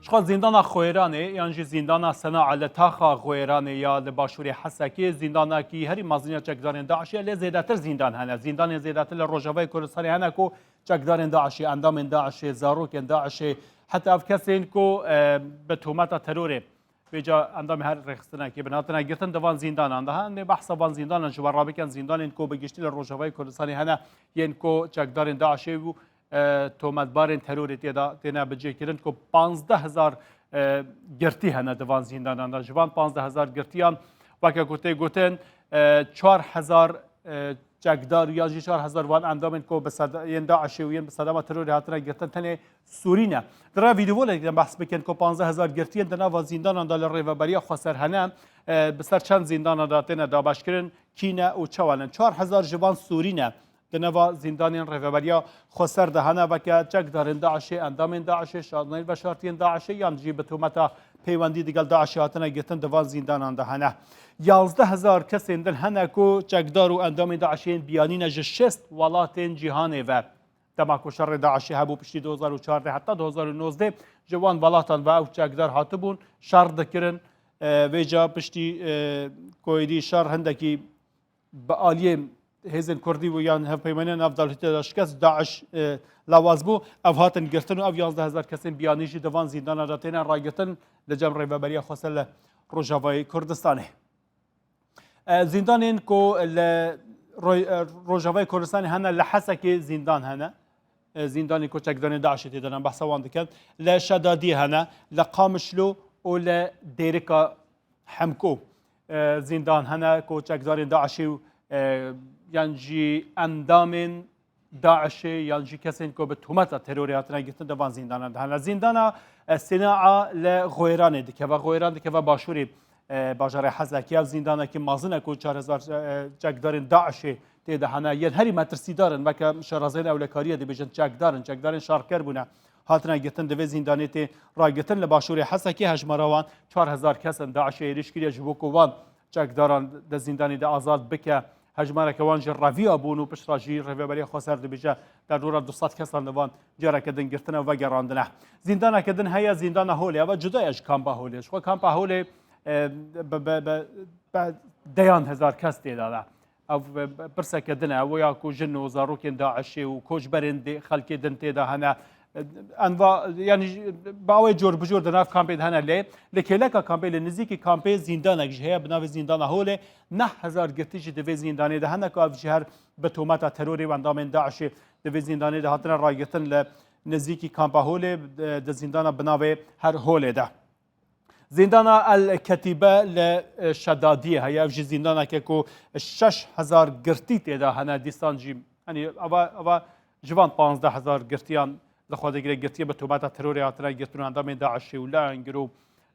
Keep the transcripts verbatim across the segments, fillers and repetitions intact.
Ji xwe zîndana Xwêranê yan jî zîndana Sena li taxa Xwêranê ya li başûrê Hesekê zîndanekî herî mezin ya çekdarên DAIŞê lê zêdetir zîndan hene. Zîndanên zêdetir li Rojavayê Kurdistanê hene ku çekdarên DAIŞê, endamên DAIŞê, zarokên DAIŞê, heta ev kesên ku, e, bi tometa terorê vêca endamê her rêxistinekê bin hatine girtin di van zîndanan de. Em ê behsa van zîndanan ji we re bikin, zîndanên ku bi giştî li Rojavayê Kurdistanê hene, yên ku çekdarên DAIŞê û e, tometbarên terorê tê de têne bicihkirin ku panzdeh hezar, e, girtî hene di van zîndanan de. Ji van panzdeh hezar girtiyan, weke ku tê gotin, e, çar hezar, e, çekdar û yan jî çar hezar van endamên ku bi seda-, yên DAIŞê û yên bi sedema terorê hatine girtin tenê Sûrî ne. Di rê vîdyovolekê de behs bikin ku panzdeh hezar girtiyên di nava zîndanan de li Rêveberiya Xweser hene, e, bi ser çend zîndana de têne dabeşkirin, kî ne û çawa ne. Çar hezar ji van Sûrî ne. Di nava zîndanên Rêveberiya Xweser de hene, weke çekdarên DAIŞê, endamên DAIŞê, şandinên veşartiyên DAIŞê yan jî bi tometa peywendî digel DAIŞê hatine girtin di van zîndanan de hene. Yazdeh hezar kesên din hene ku çekdar û endamên DAIŞê yên biyanî ne ji şêst welatên cîhanê ve. Dema ku şerê DAIŞê hebû piştî du hezar û çardeh heta du hezar û nozdeh ji wan welatan ve ew çekdar hatibûn, şer dikirin. E, vêca piştî, e, ku êdî şer hindekî bi aliyê hêzên kurdî û yan hevpeymaniya navdewletî de şikest, DAIŞ, e, lawaz bû. Ev hatin girtin û ev yazdeh hezar kesên biyanî jî di van zîndana de têne ragirtin li cem Rêveberiya Xweser li Rojavayê Kurdistanê. E, zîndanên ku li Ro-, e, Rojavayê Kurdistanê hene, li Hesekê zîndan hene. E, zîndanê ku çekdanê DAIŞê tê de ne, behsa wan dikin. Li Şedadiyê hene, li Qamişlo û li Dêrika Hemko, e, zîndan hene ku çekdarên DAIŞê û, e, yan jî endamên DAIŞê yan jî kesên ku bi tometa terorê hatine girtin di van zîndanan de hene. Zîndana, e, Sênaa li Xwêranê dikeve. Xwêran dikeve başûrê, e, bajarê Hesekê. Ev zîndanekî mezin e ku çar hezar, e, çekdarên DAIŞê tê de hene. Yên herî metirsîdar in, weke şarazeyên ewlekariyê dibêjin çekdar in, çekdarên şerker bûne. Hatine girtin, di vê zîndanê tê ragirtin. Li başûrê Hesekê hejmara wan çar hezar kes in. DAIŞê êrîş kiriye, ji bo ku wan çekdaran di zîndanê de azad bike. Hejmareke wan jî reviya bûn û piştre jî Rêveberiya Xweser dibêje, derdora du sed kesan li van careke din girtine û vegerandine. Zîndaneke din heye, zîndana Holê. Ev cuda ye ji kampa Holê. Ji xwe kampa Holê, e, bi, bi, bi, bi deyan hezar kes tê de ne. Ev, e, pirseke din e. Ew ya ku jin û zarokên DAIŞê û koçberên dê-, xelkê din tê de hene. Enva, yanî, bi awê cor bi cor di nav kampê de hene lê, li kêleka kampê, li nizîkî kampê zîndanek jî heye bi navê Zîndana Holê. Neh hezar girtî jî di vê zîndanê de hene ku ev jî her bi tometa terorê û endamên DAIŞê di vê zîndanê de hatine ragirtin li nizîkî kampa Holê, di, di zîndana bi navê Her Holê de. Zîndana El Ketîbe li, e, Şedadiyê heye. Ev jî zîndaneke ku şeş hezar girtî tê de hene. Dîsan jî, yanî, ava, ava ji van panzdeh hezar girtiyan li xwe digire, girtiyê bi tometa terorê hatine girtin û endamên DAIŞê û LANGIR û,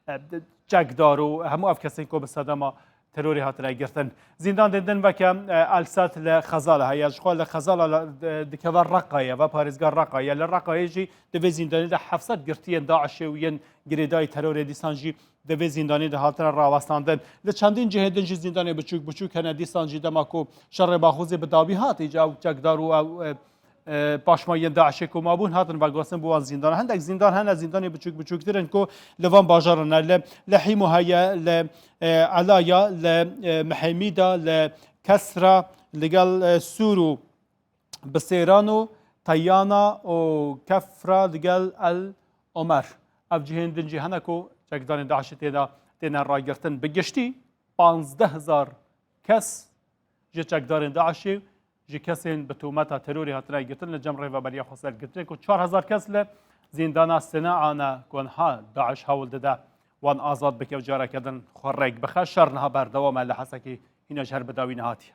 e, çekdar û hemû ev kesên ku bi sedema terorê hatine girtin. Zîndanên din weke, e, El Sed li Xezala heye. Ji xwe li Xezala li, e, dikeve Reqayê, ve parêzgah Reqayê. Li Reqayê jî di vê zîndanê de heft sed girtiyên DAIŞê û yên girêdayî terorê dîsan jî di vê zîndanê de hatine rawestandin. Li çendîn cihê din jî zîndanê biçûk biçûk hene. Dîsan jî dema ku şerê Baxûzê bi dawî hat, îca ew çekdar û ew, e, e, paşma yên DAIŞê ku mabûn hatin veguhastin bo wan zîndana. Hindek zîndan hene, zîndanê biçûk biçûktir in ku li van bajaran ne. Li, li Hîmo heye, li, e, Elaya, li, e, Mihêmîda, li Kesra, li gel, e, Sûr û Bisêran û Teyana û Kefra digel El Omer. Ev cihên din jî hene ku çekdarên DAIŞê tê de têne ragirtin. Bi giştî panzdeh hezar kes ji çekdarên DAIŞê, ji kesên bi tometa terorê hatine girtin, li cem Rêveberiya Xweser girtine ku çar hezar kes li zîndana Sina ne ku niha DAIŞ hewl dide wan azad bike û careke din xwe rêk bixe. Şer niha berdewam e li Hesekê, hîna ji her bi dawî nehatiye.